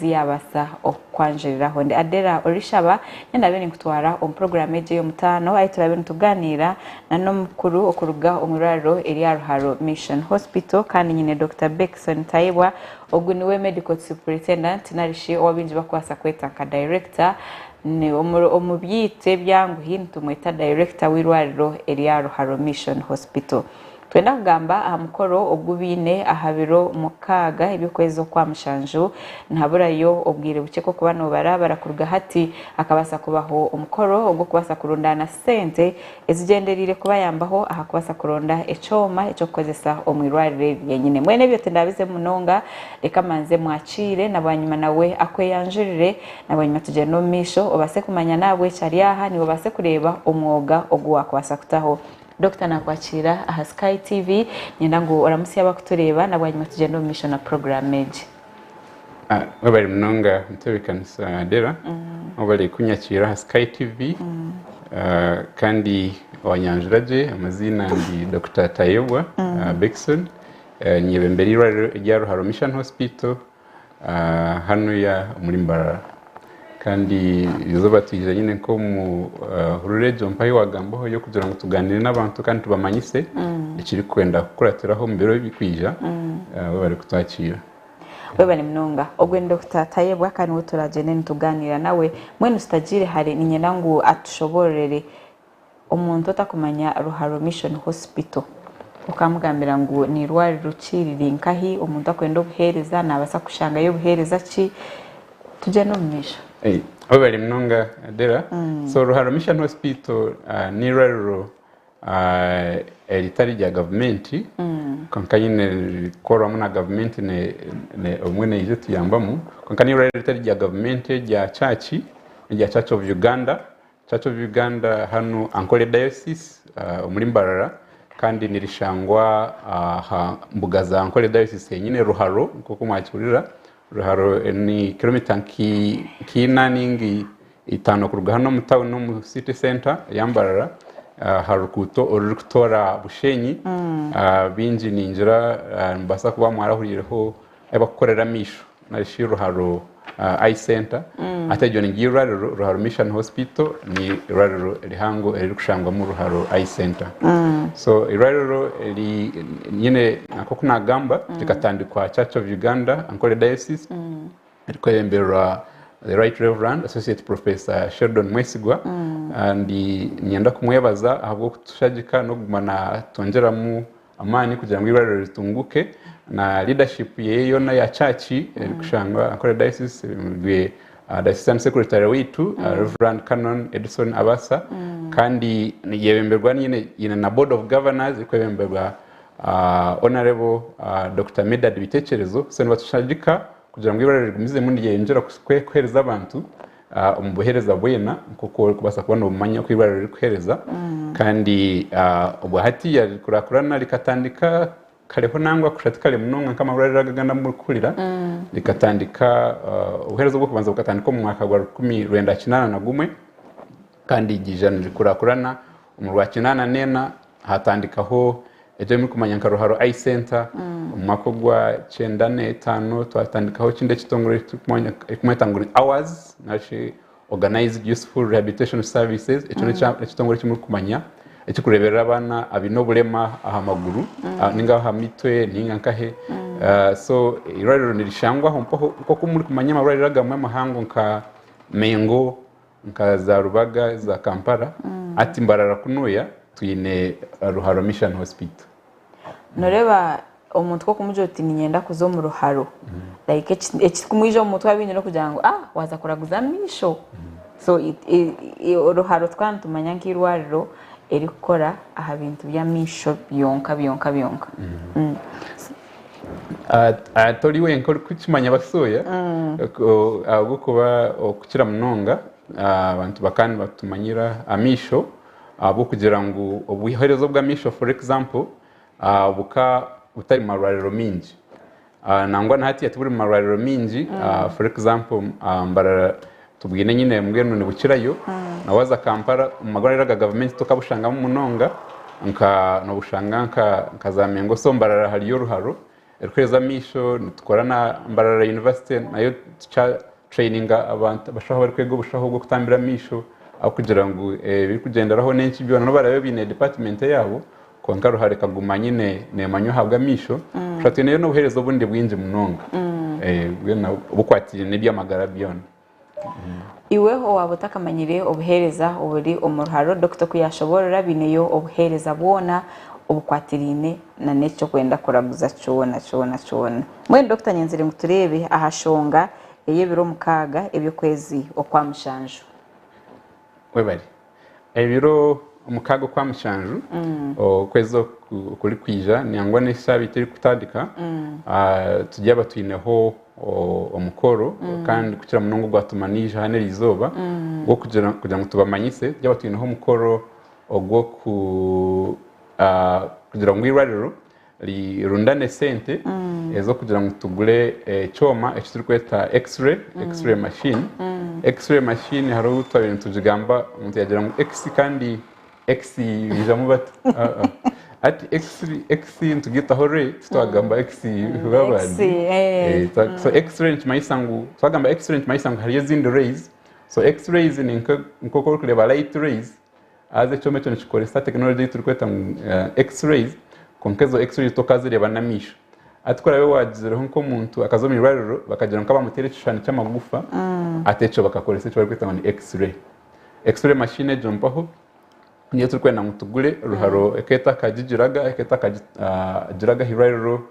ezi yaabaasa okukwanjuriraho. Ndi Adela Orishaba, nyowe ndaabe ninkutwara omu puroguraamu egi ey'omutaano ahu turaabe nitugaaniira na n'omukuru okuruga omu irwariro erya Ruharo Mission Hospital kandi nyine Dokita Beckson Tayebwa, ogu niwe Medical Superintendent narishi ou abaingi barikubaasa kweta nka Director. Omu byaitu ebyanguhi nitumweta Director w'eirwariro erya Ruharo Mission Hospital. Twenda kugamba aha mukoro ogu baine aha biro mukaaga eby'okwezi okwa mushanju. Nihaburayo obwire bukye kw'okuba nobarabara kuruga hati hakabaasa kubaho omukoro ogw'okubaasa kurundaana sente ezigyendereire kubayambaho aha kubaasa kuronda ekyoma eky'okukozesa omu irwariro eri ryenyine. Mbwenu ebyo tindabizemu munonga, reka mbanze mwakiire na bwanyima nawe akweyanjurire na bwanyima tugyende omu maisho obaase kumanya n'ahabw'eki ari aha naiwe obaase kureeba omwoga ogu waakubaasa kutaho. Dokita nakwakiira aha Sky TV, niinyenda ngu oramutsye abakutureeba na bwanyima tugyende omu maisho na puroguraamu egi. Webare munonga mutebeekanisa Adela, webare kunyakiira aha Sky TV kandi wanyanjura gye amaziina ndi Dokita Tayebwa Beckson, nyebembera eirwariro erya Ruharo Mission Hospital Hanuya omuri Mbarara kandi eizooba twija nyine nk'omu hururu egyo mpaha ei waagambaho ey'okugira ngu tugaaniire n'abantu kandi tubamanyise ekirikwenda kukuratiraho omu biro ebirikwija webare kutwakiira. Webare munonga. Ogwe ni Dokita Tayebwa kandi niwe turagyende nitugaaniira nawe. Mbwenu tutagiire hare niinyenda ngu atushoboororere Omuntu otakumanya Ruharo Mission Hospital okamugambira ngu nirwariro ki riri nkahi, omuntu akwenda obuhereza nabasa kushangayo buhereza ki? Tugyende omu maisho. Webare munonga Adela. So Ruharo Mission Hospital nirwariro eritari rya gavumenti kwonka nyine ririkukorwamu na gavumenti obumwe neija etuyambamu kwonka nirwariro eritari rya gavumenti erya church, erya Church of Uganda. Church of Uganda hanu Ankole Diocese omuri Mbarara kandi nirishangwa aha mbuga za Ankole Diocese henyine Ruharo nk'oku mwakihurira. Ruharo ni kilomita nk'ina ninga itaano kuruga hanu omu tawuni omu city centre eya Mbarara aha ruguuto orurikutoora Bushenyi. Baingi ningira nimubaasa kuba mwarahuriireho ahu barikukorera amaisho nari shi Ruharo Eye Centre. Hati eryo niryo irwariro Ruharo Mission Hospital ni irwariro rihango eririkushangwamu Ruharo Eye Centre. So irwariro eri nyine nk'oku naagamba rikatandikwa Church of Uganda Ankole Diocese erikwebemberwa The Right Reverend Associate Professor Sheldon Mwesigwa and niinyenda kumwebaza ahabw'okutushagika n'okuguma naatwongyeramu amaani kugira ngu eirwariro ritunguke na leadership yeye yoona ya church erikushangwa Ankole Diocese ebwe Diocesan Secretary waitu Reverend Canon Edison Abasa kandi yebemberwa nyine yine na board of governors erikwebemberwa Honourable Dokita Medard Bitekyerezo so nibatushagika kugira ngu eirwariro rigumizemu niryeyongyera kuheereza abantu omu buheereza bwena nk'oku orikubaasa kuba noomanya oku eirwariro ririkuheereza kandi obwa hatiiya rikurakurana rikatandika kareho nangwa kusha ti kare munonga nk'amarwariro aga agandi agu murikuhurira rikatandika obuheereza obw'okubanza bukatandika omu mwaka gwa 1981 kandi riija nirikurakurana omu rwa kinaana n'ena Hatandikaho eki murikumanya nka Ruharo Eye Centre. Omu mwaka ogwa kyenda n'etaano twatandikaho ekindi ekitongore ekirikumweta ngu ni OURS narishi Organized Useful Rehabilitation Services. Ekyo n'ekitongore eki murikumanya ekirikureeberera abaana abaine oburema aha maguru ninga aha mitwe ninga nkahe. So eirwariro nirishangwaho mpaho nk'oku murikumanya amarwariro agamwe amahango nka Mengo, Nka za Rubaga za Kampala hati Mbarara kunuya twine Ruharo Mission Hospital. Noreeba omuntu ku okumugira oti niinyenda kuza omu ruharo like ekirikumwija omu mutwe abaingi n'okugira ngu ah waaza kuraguza amaisho so oruharo tukaba nitumanya nk'eirwariro erikukora aha bintu by'amaisho byonka byonka byonka. Tori wenka orikukimanya basyoya ahabw'okuba okukira munonga abantu bakaba nibatumanyira amaisho ahabw'okugira ngu obuheereza obw'amaisho for example bukaba butari mu marwariro maingi. Nangwa na hatiiya tiburi mu marwariro maingi for example Mbarara tubwine nyine mbwenu nibukirayo na waaza Kampala omu marwariro aga gavumenti tokabushangamu munonga nka nobushanga nka za Mengo so Mbarara hariyo Ruharo. erikuheereza amaisho, nitukora na Mbarara University nayo tukya traininga abantu abashaho abarikwega obushaho bw'okutambira amaisho ahabw'okugira ngu ebirikugyenderaho n'enki byona n'obu baraabe baine department eyaabo kwonka Ruharo ekaguma nyine neemanywa ahabw'amaisho kusha twineyo n'obuheereza obundi bwingi munonga bwena obukwatiraine n'eby'amagara byona. Iwe owaaba otakamanyire obuheereza oburi omu Ruharo, dokita oku yaashoboorora baineyo obuheereza bwona obukwatiraine nana eki orikwenda kuraguza kyona kyona kyona. Mbwenu dokita nyenzire ngu tureebe aha shonga ey'ebiro mukaaga eby'okwezi okwa mushanju. Webare. Ebiro mukaaga okwa mushanju okwezi okurikwija nangwa n'esaabiiti erikutandika turyaba twineho omukoro kandi kukira munonga ogwatuma naija hanu eriizooba gw'okugira kugira ngu tubamanyise turyaba twineho omukoro ogw'okugira ngu eirwariro rirundane sente ez'okugira ngu tugure ekyoma eki turikweta x-ray, x-ray machine. X-ray machine hariho obu twabaire nitugigamba omuntu yaagira ngu X kandi X baijamu bata? Hati X, X nitugiitaho ray titwagamba X b'abandi. So x-ray nikimanyisa ngu twagamba x-ray nikimanyisa ngu hariyo ezindi rays. So x-rays ni nk'oku orikureeba light rays Haza ekyoma ekyo nikikoresa tekinologi ei turikweta ngu X-rays, kwonka ezo X-rays tokazireeba n'amaisho. Hati ku oraabe waagizireho nk'omuntu akaza omu irwariro bakagira nka bamuteera ekishushani ky'amagufa, hati ekyo bakakoresa eki barikweta ngu ni X-ray. X-ray machine egyo mpaho niyo turikwenda ngu tugure, Ruharo eka etakagigiraga, eka etakagiraga aha irwariro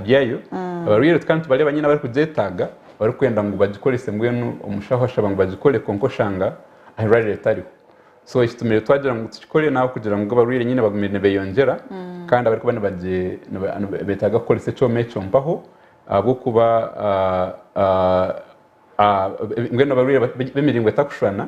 ryayo. Abarwaire tukaba nitubareeba nyine abarikugyetaaga barikwenda ngu bagikorese mbwenu omushaho ashaba ngu bagikore kwonka oshanga aha irwariro etariho. So ekitumire twagira ngu tukikore n'ahabw'okugira ngu abarwaire nyine bagumire nibeyongyera kandi abarikuba nibetaaga kukoresa ekyoma ekyo mpaho ahabw'okuba mbwenu abarwaire b'emiringo etakushushana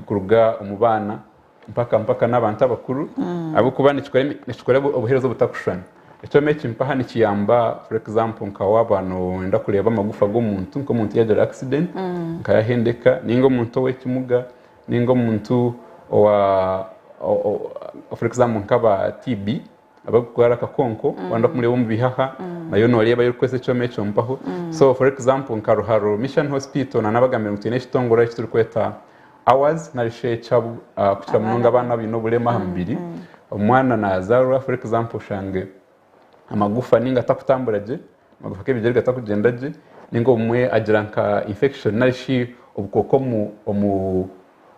kuruga omu baana mpaka mpaka n'abantu abakuru ahabw'okuba nikikora obuheereza obutakushushana. Ekyoma eki mpaha nikiyamba for example nka waaba nooyenda kureeba amagufa g'omuntu nk'omuntu yaagira accident nka yaahendeka nainga omuntu ow'ekimuga nainga omuntu owa for example nk'aba TB abarikugwara akakonko waayenda kumureeba omu bihaha nayo nooreebayo orikukoresa ekyoma ekyo mpaho. So for example nka Ruharo Mission Hospital naanabagambira ngu twine ekitongore eki turikweta Ours nari shi ekyabo kukira munonga abaana abaine oburema aha mubiri. Omwana nazaarwa for example oshange amagufa ninga atakutambura gye, amagufa g'ebigyere gatakugyenda gye ninga obumwe agira nka infection nari shi obukooko omu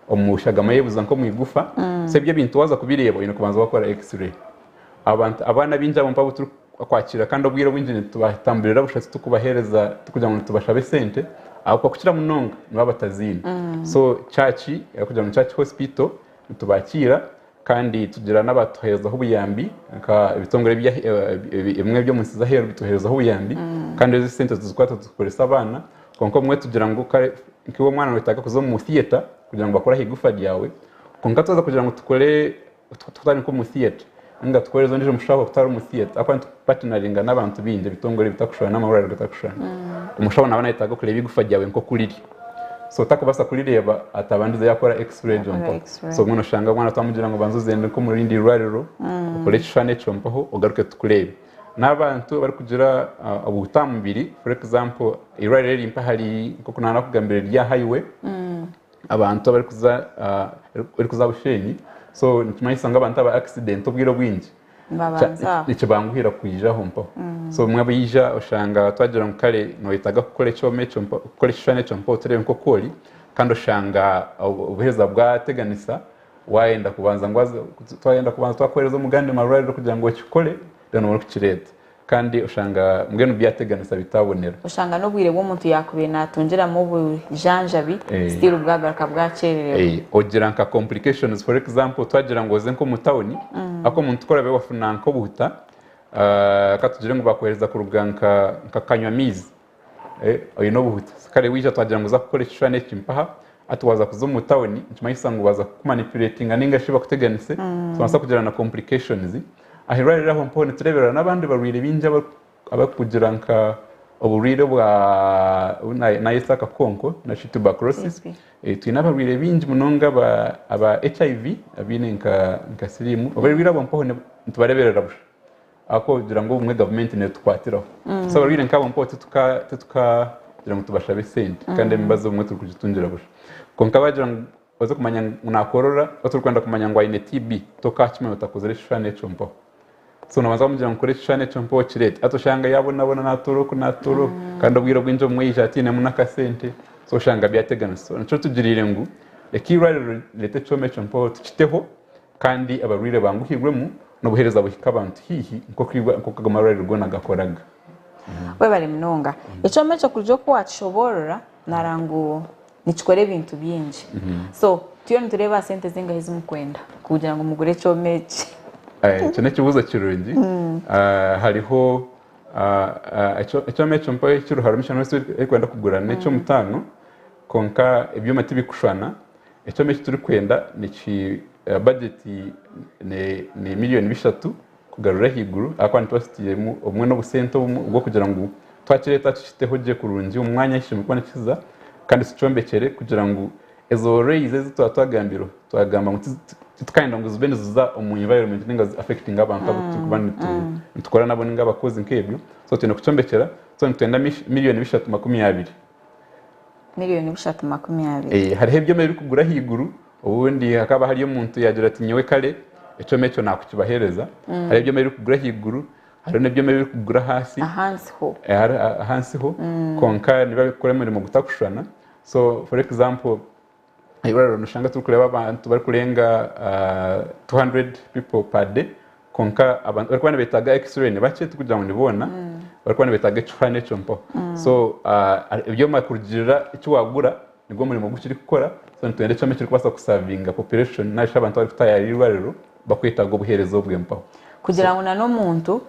omu shagama ye buza nk'omu igufa. So ebyo ebintu waaza kubireeba oine kubanza wakora x-ray. Abantu abaana baingi abo mpaabo akwakira kandi obwire obwingi nitubatamburira busha titukubahereza tukugira ngu nitubashaba esente ahabw'okuba kukira munonga nibaba bataziine. So church kugira ngu church hospital nitubakiira kandi tugira n'abatuherezaho obuyambi nka ebitongore ebimwe eby'omu nsi z'aheeru bituherezaho obuyambi kandi ezo esente tuzikwata tuzikoresa abaana kwonka obumwe tugira ngu kare nk'iwe omwana noyetaaga kuza omu theatre kugira ngu bakore aha igufa ryawe kwonka twaza kugira ngu tukore Tutari nk'omu theatre ninga tukohereza ondiijo mushaho otari omu theatre ahakuba nitupartneringa n'abantu baingi ebitongore ebitakushushana n'amarwariro gatakushushana. Omushaho naaba nayetaaga kureeba eigufa ryawe nk'oku riri. So takubaasa kurireeba atabandize yaakora x-ray egyo mpaho. So obumwe noshanga omwana twamugira ngu banza ozende nk'omu rindi irwariro okore ekishushani ekyo mpaho ogaruke tukureebe. N'abantu abarikugira obuhuta aha mubiri for example eirwariro eri mpaha riri nk'oku naanakugambire riri aha highway. Abantu abarikuza erikuza Bushenyi so nikimanyisa ngu abantu aba accident obwire obwingi Nibabanza aho. nikibanguhira kwija aho mpaho. So obumwe baija oshanga twagira ngu kare noyetaaga kukora ekyoma ekyo mpaho kukora ekishushani ekyo mpaho tureebe nk'oku ori kandi oshanga obuheereza bwateganisa wayenda kubanza ngu twayenda kubanza twakuheereza omu gandi marwariro kugira ngu okikore then obone kukireeta. Kandi oshanga mbwenu byateganisa bitabonera. Oshanga n'obwire bw'omuntu yakubaire natungiramu obujanjabi still bwagaruka bwakyerererwa. Ogira nka complications for example twagira ngu oze nk'omu town ariko omuntu ku orabe wafuna nk'obuhuta katugire ngu bakuhereza kuruga nka Kanywamaizi Oine obuhuta. Kare waija twagira ngu oza kukora ekishushani eki mpaha, hati waaza kuza omu tawuni nikimanyisa ngu baaza kukumanipulatinga ninga shi bakuteganise, nobaasa kugira na complications. Aha irwariro aho mpaho nitureeberera n'abandi barwaire baingi abarikugira nka oburwaire bwa nayeta akakonko nari tuberculosis. Twine abarwaire baingi munonga aba HIV abaine nka siriimu, abarwaire abo mpaho nitubareeberera busha. Ahabw'okugira ngu obumwe gavumenti neetukwatiraho. So abarwaire nk'abo mpaho tituka titukagira ngu tubashabe esente kandi emibazi obumwe turikugitungira busha. Kwonka baagira ngu oze kumanya ngu naakorora oturikwenda kumanya ngu aine TB tokaakimanya otakozire ekishushani ekyo mpaho. So noobanza wamugira ngu kora ekishushani ekyo mpaho okireete. Hati oshanga yaabonabona naatoora oku naatoora oku kandi obwire obwingi obumwe yaija atainemu n'akasente so oshanga byateganisa. So nikyo tugiriire ngu reka eirwariro rireete ekyoma ekyo mpaho tukiteho kandi abarwaire banguhirwemu n'obuheereza buhike abantu haihi nk'oku ago marwariro goona gakoraga. Webare munonga. Ekyoma ekyo kuruga oku wakishoboorora nara ngu nikikora ebintu bingi. So turiyo nitureeba aha sente zingahi ezi murikwenda kugira ngu mugure ekyoma eki? Ekyo n'ekibuuzo kirungi. Hariho ekyoma ekyo mpaho eki Ruharo Mission Hospital erikwenda kugura n'eky'omutaano kwonka ebyoma tibikushushana. Ekyoma eki turikwenda niki budget ni miriyoni bishatu kugarura ahaiguru ahakuba nituba tutairemu obumwe n'obusente obumwe obw'okugira ngu twakireeta tukiteho gye kurungi omu mwanya ahu kishemereire kuba nikiza kandi tukyombekyere kugira ngu ezo rays ezi twaba twagambireho twagamba ngu titukayenda ngu zibe niziza omu environment ninga zi affectinge abantu abu turikuba nitukora nabo ninga abakozi nk'ebyo so twine kukyombekyera so nitwenda miriyoni 320. 320,000,000. Hariho ebyoma ebirikugura ahaiguru, obundi hakaba hariyo omuntu yaagira ati nyowe kare ekyoma ekyo naakukibaheereza. Hariho ebyoma ebirikugura ahaiguru, hariho n'ebyoma ebirikugura ahaasi. Ahansi ho. Ahansi ho, kwonka nibabikora emirimo gutakushushana. So for example, eirwariro noshanga turikureeba abantu barikurenga 200 people per day, Kwonka abantu abarikuba nibetaaga x-ray ni bakye tikugira ngu ni boona abarikuba nibetaaga ekishushani ekyo mpaho. So ebyoma kurugiirira eki waagura nigwo murimo ogu kirikukora so nitwenda ekyoma ekirikubaasa kusavinga population nari shi abantu abarikutaayaaya eirwariro bakwetaaga obuheereza obwe mpaho. Kugira ngu na n'omuntu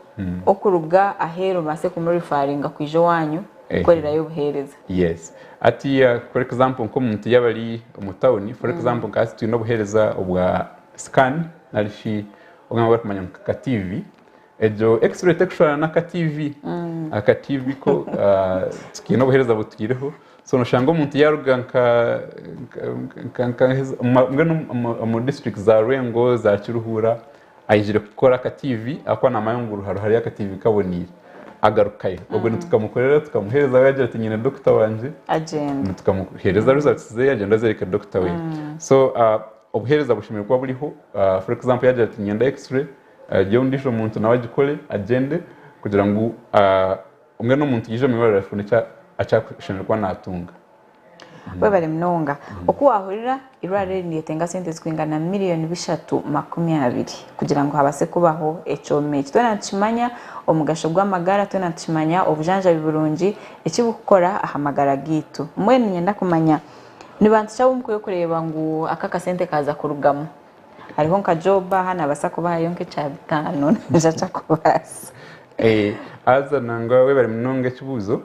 okuruga aheeru obaase kumurifaringa kwija owaanyu kukorerayo obuheereza. Yes. Hatiiya for example nk'omuntu yaaba ari omu tawuni for example nka hati twine obuheereza obwa scan nari shi Obumwe barikumanya ngu ka TV. Egyo x-ray tekushushana n'aka TV. Aka TV ko kiine obuheereza butwireho. So noshanga omuntu yaruga nka mbwenu omu district za Rwengo, za Kiruhura aijire kukora aka TV ahakuba namanya ngu hariyo aka TV kaboniire. Agarukayo. Obwo nitukamukorera tukamuheereza we yagira ati nyine dokita wangye. Agyenda. Tukamuheereza results ze agyenda azereke dokita we. So Obuheereza bushemereire kuba buriho, for example yagira ati niinyenda x-ray, hariyo ondiijo muntu nawe agikore agyende kugira ngu mbwenu omuntu yaija omu irwariro afune eki ashemereire kuba naatunga. Webare munonga. Oku wahurira, eirwariro eri niryetenga sente zirikwingana 320,000,000 kugira ngu habase kubaho ekyoma eki. Twena nitukimanya omugasho gw'amagara, twena nitukimanya obujanjabi burungi eki burikukora aha magara gaitu. Mbwenu niinyenda kumanya Ni bantu ki abu mukwiye kureeba ngu aka akasente kaaza kurugamu? Hariho nka Job aha naabaasa kubahayo nk'ekya bitaano naija kyakubaasa. Haza nangwa webare munonga ekibuuzo.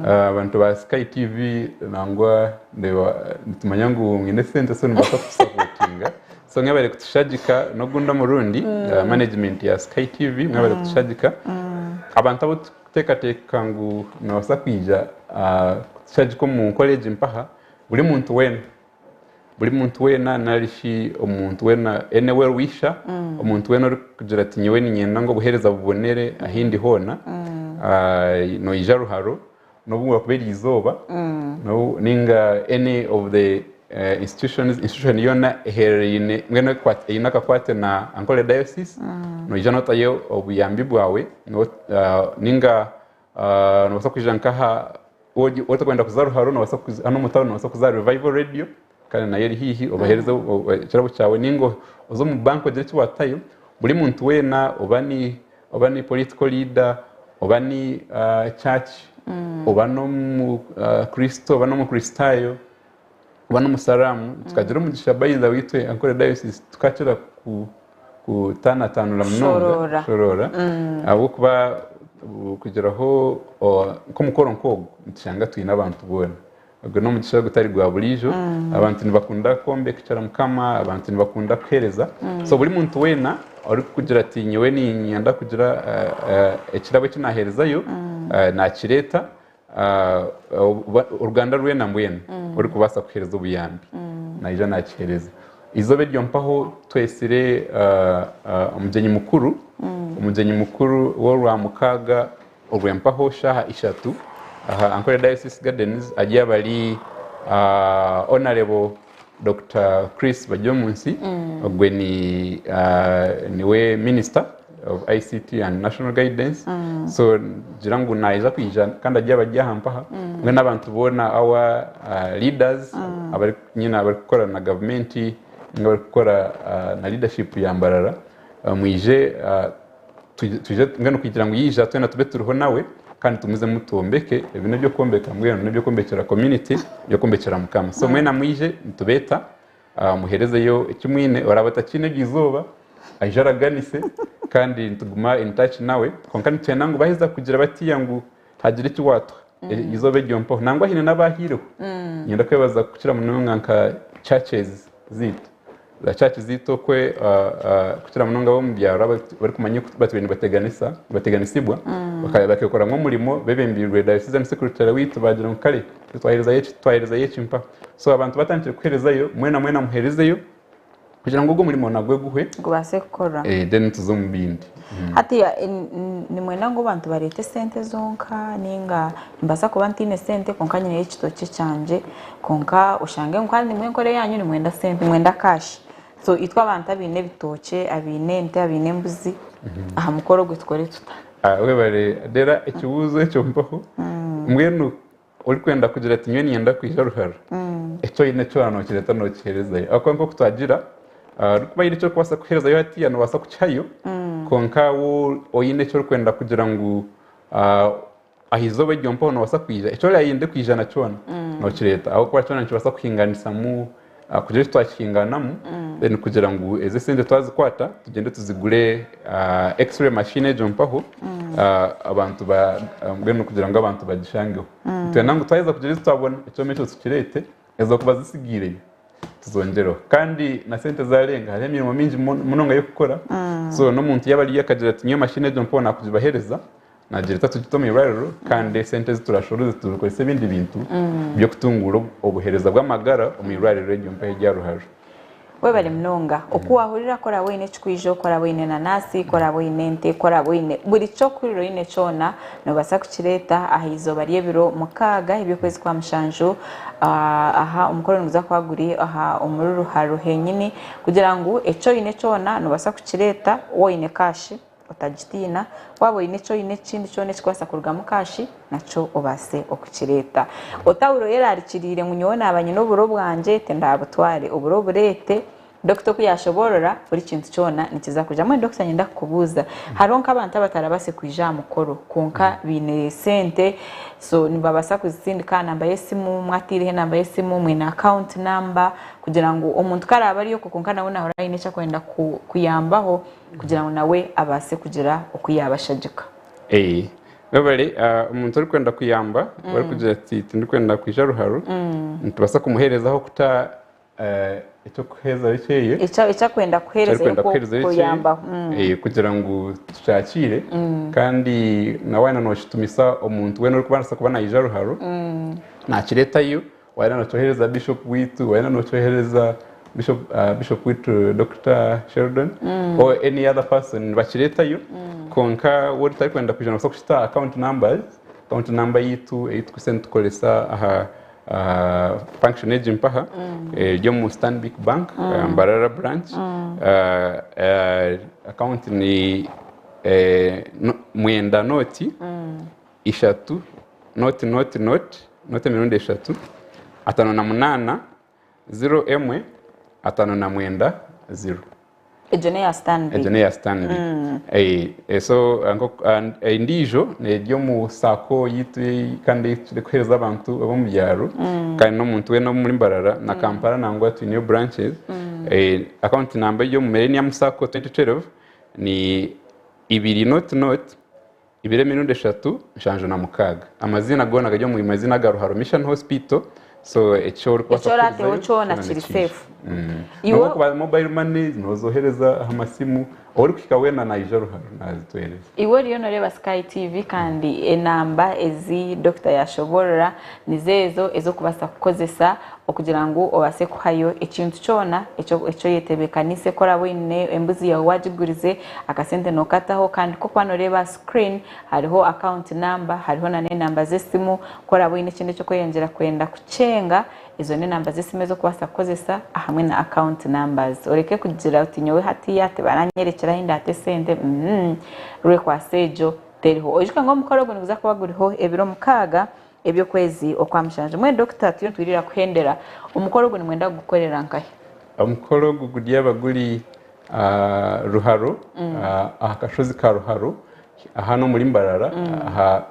Abantu ba Sky TV nangwa ndeeba nitumanya ngu mwine esente so nimubaasa kutusapotinga. So mwebare kutushagika n'ogundi omurundi management ya Sky TV mwebare kutushagika. Abantu abu Teekateeka ngu noobaasa kwija kutushagika omu nkora egi mpaha, buri muntu weena, buri muntu weena nari shi omuntu weena any well wisher, omuntu weena orikugira ati nyowe niinyenda ngu obuheereza bubonere ahu ndi hoona, noija Ruharo n'obu rwakuba eri izooba nainga any of the institutions, institution yoona eherereine mbwenu eine akakwate na Ankole Diocese, noija nootayo obuyambi bwawe. Ninga nobaasa kwija nkaha otakwenda kuza Ruharo nobaasa kuza hanu omu tawuni nobaasa kuza aha Revival Radio kandi nayo eri haihi obaheereze ekirabo kyawe ninga oze omu banka ogire eki waatayo. Buri muntu weena oba ni oba ni political leader oba ni church oba n'omukristo oba n'omukristaayo oba n'omusaraamu tukagira omugisha by the way itwe Ankole Diocese tukakira ku kutaanatanura munonga kushoroora ahabw'okuba kugiraho nk'omukoro nk'ogu nitushanga twine abantu boona. Ogwo n'omugisha gutari gwa buriijo. Abantu nibakunda kwombeka Mukama, abantu nibakunda kuheereza. So buri muntu weena orikugira ati nyowe niinyenda kugira ekirabo eki naaheerezayo, naakireeta. Oruganda rwena mbwenu orikubaasa kuheereza obuyambi naija nakiheereza. Eizooba eryo mpaho twetsire omugyenyi mukuru. Omugyenyi mukuru w'orwamukaaga orw'empaho shaaha 3 aha Ankole Diocese Gardens aryaba ari Honourable Dokita Chris Baryomunsi ogwe ni niwe Minister of ICT and National Guidance so ngira ngu naija kwija kandi aryaba ari aha mpaha mbwenu abantu boona our leaders abari nyine abarikukora na gavumenti ninga abarikukora na leadership ya Mbarara mwije twije mbwenu kugira ngu yaija twena tube turiho nawe kandi tumuzemu twombeke ebi n'eby'okwombeka mbwenu n'eby'okwombekyera community eby'okwombekyera mukama so mwena mwije nitubeeta muherezeyo eki mwine oraaba otakiine eryo izooba aije araganise kandi nituguma in touch nawe kwonka nitwenda ngu baheza kugira batiya ngu hagire eki watuha izooba eryo mpaho nangwa haine n'abahaireho niinyenda kwebaza kukira munonga nka churches zaitu Za church zaitu okwe kukira munonga ab'omu byaro abarikumanya oku batwire nibateganisa nibateganisibwa bakekoramu omurimo bebembeirwe diocesan secretary waitu bagira ngu kare twaherezayo eki twaherezayo eki mpa so abantu batandikire kuherezayo mwena mwena muherezeyo kugira ngu ogwo omurimo nagwe guhwe Gubaase kukorwa. Then tuze omu bindi. Hatiiya nimwenda ngu abantu bareete esente zonka ninga nimbaasa kuba ntaine sente kwonka nyineyo ekitookye kyangye Kwonka oshange ngu kandi nimwe enkora eyanyu nimwenda sente nimwenda cash. So itwe abantu abaine ebitookye, abaine ente, abaine embuzi aha mukoro ogwe tukore tuta? Webare Dera ekibuuzo ekyo mpaho. Mbwenu orikwenda kugira ati nyowe niinyenda kwija Ruhara, eki oine kyona nookireeta nookiheerezayo. Ahabw'okuba nk'oku twagira, orikuba haine eki orikubaasa kuheerezayo hatiiya noobaasa kukihayo, kwonka waaba oine eki orikwenda kugira ngu Aha izooba eryo mpaho noobaasa kwija, eki oraayende kwija na kyona nookireeta ahabw'okuba kyona nikibaasa kuhinganisamu kugira eki twakihinganamu then kugira ngu ezi esente twazikwata tugyende tuzigure x-ray machine egyo mpaho abantu mbwenu kugira ngu abantu bagishangeho. Nitwenda ngu twaheza kugira ezi twabona ekyoma ekyo tukireete ez'okuba zitsigaireyo tuzongyereho kandi na sente zarenga hariho emirimo mingi munonga y'okukora so n'omuntu yaaba ariyo akagira ati nyowe machine egyo mpaho nakugibahereza Naagira ati, Tugite omu irwariro kandi esente ezi turashoroze tuzikorese ebindi bintu by'okutunguura obuheereza bw'amagara omu irwariro eryo mpaha erya Ruhaju. Webare munonga. Oku wahurira ku oraabe oine ekikwija, ku oraabe oine enanasi, ku oraabe oine ente, ku oraabe oine buri ky'okuhurira oine kyona, noobaasa kukireeta aha izooba ry'ebiro 6 eby'okwezi kwa mushanju. Aha omukoro niguza kuba guri aha omuri Ruharo henyini kugira ngu eki oine kyona noobaasa kukireeta waaba oine kaashi. Otagitiina, waaba oine eki oine ekindi kyona ekirikubaasa kurugamu kaashi, nakyo obaase okukireeta. Otahurira oyerarikiriire ngu nyowe naaba nyine oburo bwangye tindabutware. Oburo obureete, dokita oku yaashoboorora, buri kintu kyona nikiza kwija. Mbwenu dokita niinyenda kukubuuza, hariho nk'abantu abatarabaase kwija aha mukoro kwonka baine sente, so nibabaasa kuzitsindika aha namba y'esimu, mwataireho enamba y'esimu, mwine akawunti namba, kugira ngu omuntu ku araabe ari okwo kwonka nawe naahurira haine eki arikwenda kuyambaho, kugira ngu nawe abaase kugira oku yaabashagika. Webare omuntu orikwenda kuyamba orikugira ati tindikwenda kwija ruharo nitubaasa kumuheereza ahu okuta eky'okuheezayo kyeye Eki arikwenda kuheerezayo kuyambaho. Kugira ngu tukyakiire kandi nawe waaba nokitumisa omuntu weena orikubaasa kuba naija ruharo nakireetayo. Waayenda nookyohereza Bishop waitu, waayenda nookyohereza Bishop, Bishop waitu Dokita Sheldon or any other person nibakireetayo kwonka waaba otarikwenda kwija noobaasa kuta account numbers, account number yaitu ei turikuhitsya nitukoresa aha aha function egi mpaha eri omu Stanbic Bank Mbarara branch account ni 9 nooti 3 nooti nooti nooti nooti emirundi eshatu, 58, ziro emwe, 59, ziro. Egyo n'eya Stanbic. Egyo n'eya Stanbic. So endiijo eri omu saako yaitu kandi ei turikuheereza abantu ab'omu byaro kandi n'omuntu weena omuri Mbarara na Kampala nangwa twineyo branches. Account number eri omu Millennium Sacco 2012 ni ibiri nooti nooti 2 emirundi 3 76. Amaziina goona gari omu maziina aga Ruharo Mission Hospital so eki orikubaasa Eki oraateho kuherezayo kyona kyona kiri nikiija. safe. Iwe N'obu okuba mobile money noozohereza aha masimu. Orikuhika weena naija Ruharo nazitwereza. Iwe oriyo noreeba Sky TV kandi enamba ezi dokita yashoborora nizo ezo ezokubasa kukozesa okugira ngu obase kuhayo ekintu kyona eki oyetebekanise ku orabe oyine embuzi yawe wagigurize akasente nokataho kandi nkokuba noreeba aha screen hariho account number hariho nana enamba zesimu ku orabe oyine ekindi ekyokweyongyera kwenda kukyenga Ezo n'enamba z'esimu ez'okubaasa kukozesa ahamwe na account numbers. Oreke kugira oti nyowe hatiiya tibaranyerekyera ahu ndaate esente, uhmm rwekwatsa egyo teriho. Oijuke ngu omukoro ogu niguza kuba guriho ebiro mukaaga eby'okwezi okwa mushanju. Mbwenu Dokita turiyo nitwirira kuhendera, omukoro ogu nimwenda kugukorera nkahi? Omukoro ogu guryaba guri Ruharo, aha kashozi ka Ruharo hanu omuri Mbarara aha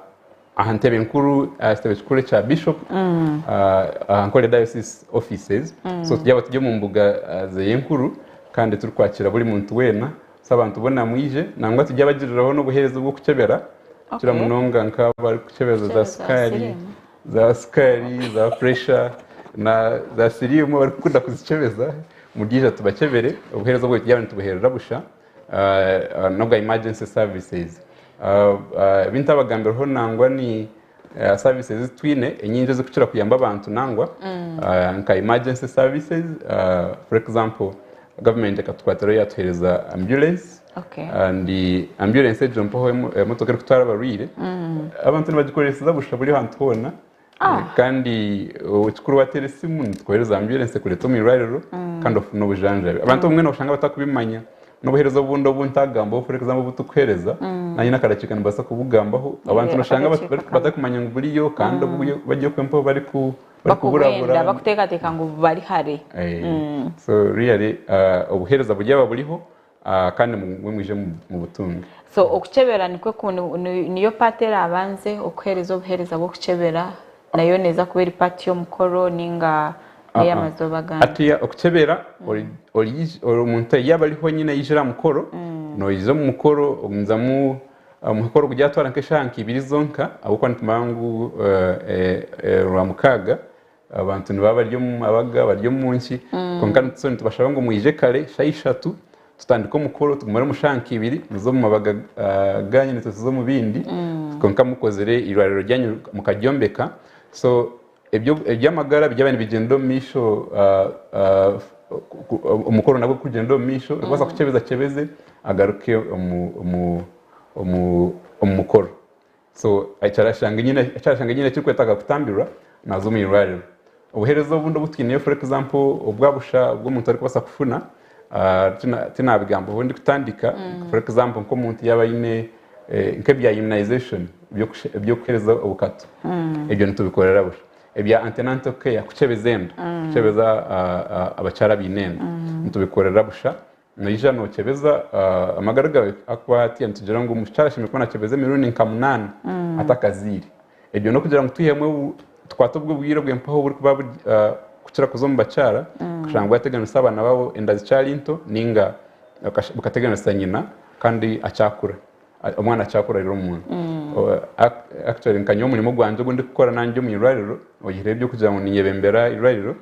Aha ntebe nkuru, aha kitebe kikuru ekya Bishop, aha Nkore Diocese offices. So turyaba turi omu mbuga zeye nkuru kandi turikwakira buri muntu weena. So abantu boona mwije, nangwa turyabagiriraho n'obuheereza obw'okukyebera, kukira munonga nk'abarikukyebeza za sukaari, za sukaari, za pressure na za siriimu abarikukunda kuzikyebeza, muryija tubakyebere. Obuheereza obwo turyaba nitubuheerera busha. N'obwa emergency services. Ebi ntabagambireho nangwa ni services ezi twine enyingi ezirikukira kuyamba abantu nangwa nka emergency services for example government ekatukwatiraho yatuhereza ambulance and ambulance egyo mpaho emotoka erikutwara abarwaire abantu nibagikoreseza busha buri ahantu hoona. Kandi ekikuru wateera esimu nitukohereza ambulensi ekureeta omu irwariro kandi ofune obujanjabi. Abantu obumwe noshanga batakubimanya n'obuheereza obundi obu ntagambaho for example obu tukuheereza nanye n'akadakiika nimbaasa kubugambaho abantu noshanga batakumanya ngu buriyo kandi bari okwe mpaho barikuburabura. Bakuteekateeka ngu bari hare. So really obuheereza buryaba buriho Kandi mwe mwije mubutunge. So okukyebera nikwo ku niyo part erabanze okuhereza obuhereza bw'okukyebera nayo neza kuba eri part y'omukoro ninga ney'amazooba agandi? Hatiya okukyebera omuntu yaaba ariho nyine yaijire aha mukoro noija omu mukoro ogumizamu omukoro guryatwara nk'eshaaha nka ibiri zonka ahabw'okuba nitumanya ngu Rwamukaaga Abantu nibaba bari omu mabaga bari omu nki kwonka so nitubashaba ngu mwije kare shaaha ishatu tutandike omukoro tugumare omu shaaha nka ibiri muze omu mabaga ganyu naitwe tuze omu bindi kwonka mukozire eirwariro ryanyu mukaryombeka so eby'amagara byaba nibigyenda omu maisho omukoro nagwo gukugyenda omu maisho orikubaasa kukyebeza akyebeze agaruke omu mukoro. So ekyarashanga nyine ekyarashanga nyine ekirikwetaaga kutambirwa naaza omu irwariro. Obuheereza obundi obu twineyo for example obwa busha obu omuntu arikubaasa kufuna tinabigambaho ndikutandika for example nk'omuntu yaaba aine nk'ebya immunization eby'okuheereza obukato ebyo nitubikorera busha. Ebya antenatal care kukyebeza enda kukyebeza abakyara abaine enda nitubikorera busha. Noija nokyebeza amagara gaawe ahakuba hatiiya nitugira ngu omukyara ashemereire kuba nakyebeza emirundi nka munaana atakazaire. Ebyo n'okugira ngu twihemu tukwate obwo obwire obw'empaho oburikuba buri kukira kuza omu bakyara kushanga bwateganisa abaana baabo enda zikyari nto ninga bukateganisa nyina kandi akyakura omwana akyakura ari omunda. Actually nka nyowe omurimo gwangye ogu ndikukora nangye omu irwariro oihireho eby'okugira ngu ninyebembera irwariro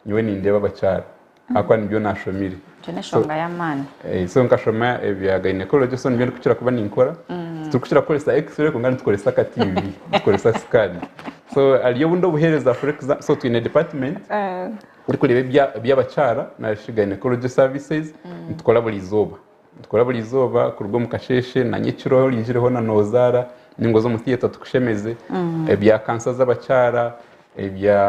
Nyowe nindeeba abakyara ahakuba nibyo nashomire. Ekyo n'enshonga y'amaani. So nkashoma ebya gynecology so nibyo ndikukira kuba ninkora. Titurikukira kukoresa x-ray kwonka nitukoresa aka TV, nitukoresa scan. So hariyo obundi obuheereza for example, so twine department erikureeba eby'abakyara narishi gynecology services nitukora buri izooba. Nitukora buri izooba kuruga omu kasheeshe na nyekiro oriijire hoona noozaara ninga oze omu theatre tukushemeze. Ebya kansa z'abakyara, ebya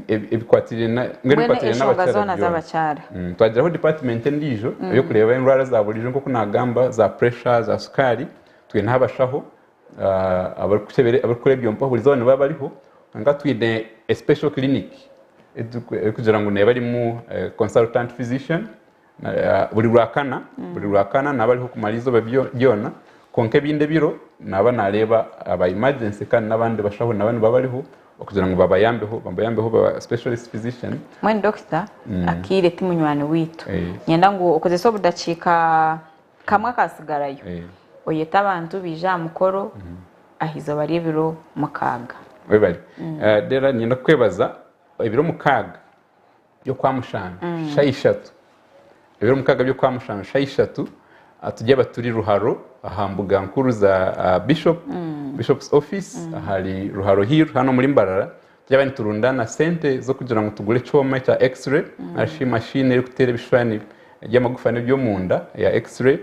ebikwatiraine mbwenu Mbwenu ebikwatiraine enshonga n'abakyara zoona byona. z'abakyara. Twagiraho department endiijo ey'okureeba endwara za buriijo nk'oku naagamba za pressure, za sukaari, twineho abashaho abarikukora ebyo mpaho buri izooba nibaba bariho. Kwonka twine a special clinic erikugira ngu neeba erimu consultant physician Buri Rwakana, buri Rwakana naaba ariho kumara eizooba ryona, kwonka ebindi ebiro naaba naareeba aba emergency kandi n'abandi bashaho nabo nibaba bariho okugira ngu babayambeho, babayambeho ba specialist physician. Mbwenu dokita, akaire ti munywani waitu. Niinyenda ngu okozese obudakiika kamwe akaatsigarayo, oyete abantu baije aha mukoro aha izooba ry'ebiro mukaaga. Webare. Dera niinyenda kukwebaza, ebiro mukaaga by'okwamushana shaaha ishatu. Ebiro mukaaga by'Okwamushanju shaaha ishatu turyaba turi Ruharo aha mbuga nkuru za Bishop, Bishop's office ahari Ruharo Hill hanu omuri Mbarara. Turyaba niturundaana sente z'okugira ngu tugure ekyoma ekya X-ray nari shi machine erikuteera ebishushani by'amagufa n'eby'omunda eya X-ray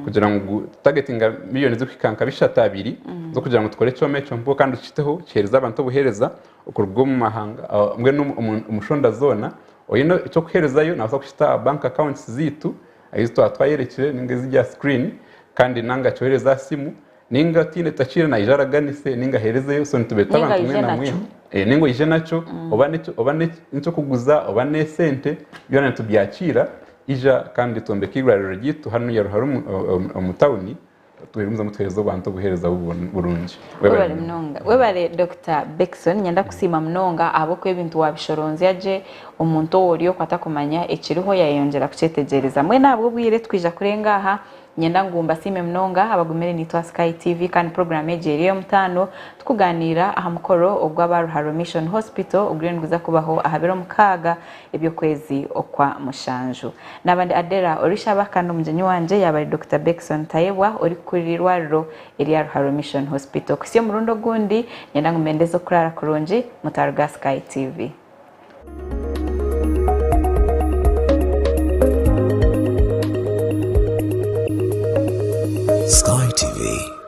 kugira ngu tutagetinga miriyoni zirikuhika nka bishatu abiri z'okugira ngu tukore ekyoma ekyo mpaho kandi tukiteho kiheereze abantu obuheereza okuruga omu mahanga mbwenu omu shonda zoona. Oine eky'okuheerezayo naabaasa kukita aha bank accounts zaitu ezi twaba twayorekire ninga eziri aha screen kandi nanga akyohereze aha simu ninga otaine takiire naija araganise ninga aheerezeyo so nitubeeta Ninga abantu aije mwena nakyo. mwena Eh, ninga oije nakyo oba n'ekyo- oba n'ekyokuguza oba n'esente byona nitubyakiira ija kandi twombeke eirwariro ryaitu hanu Nyaruhara omu- omu- omu tawuni Twegumizamu tuheereza abantu obuheereza burungi. Webale munonga. Webale Dokita Beckson, nyenda kusiima munonga ahabw'okuba ebintu wabishoronzya gye, omuntu ou ori okwo atakumanya ekiriho yayeyongyera kukyetegyereza. Mbwenu ahabw'obwire twija kurenga aha, nyenda ngu mbasiime munonga abagumire naitwe aha Sky TV kandi puroguraamu egi eri ey'omutaano tukuganiira aha mukoro ogw'aba Ruharo Mission Hospital oguriyo niguza kubaho aha biro mukaaga eby'okwezi okwa mushanju. Naaba ndi Adela Orishaba kandi omugyenyi wangye yaaba ari Dokita Beckson Tayebwa orikukurira eirwariro erya Ruharo Mission Hospital. Kuhitsya omurundi ogundi, niinyenda ngu mbendeze okuraara kurungi, mutaruga aha Sky TV. Sky TV.